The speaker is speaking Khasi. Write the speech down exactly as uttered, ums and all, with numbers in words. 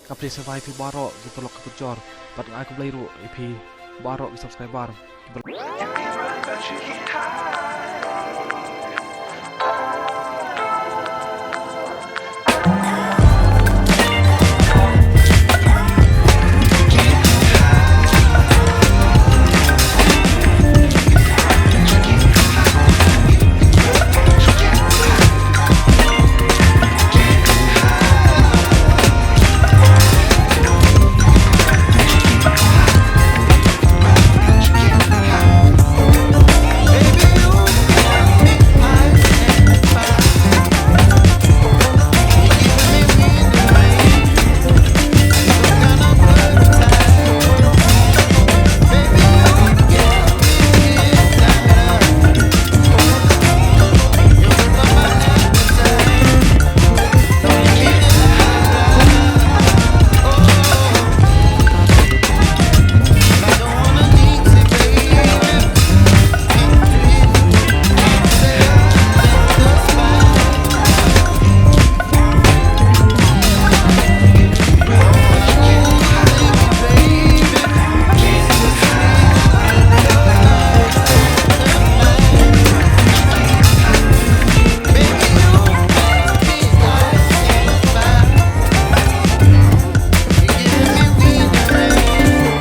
Ka phi sngewbha ïa phi baroh ki paralok ki parajor bad nga ai khublei ruh ïa phi baroh ki subscriber.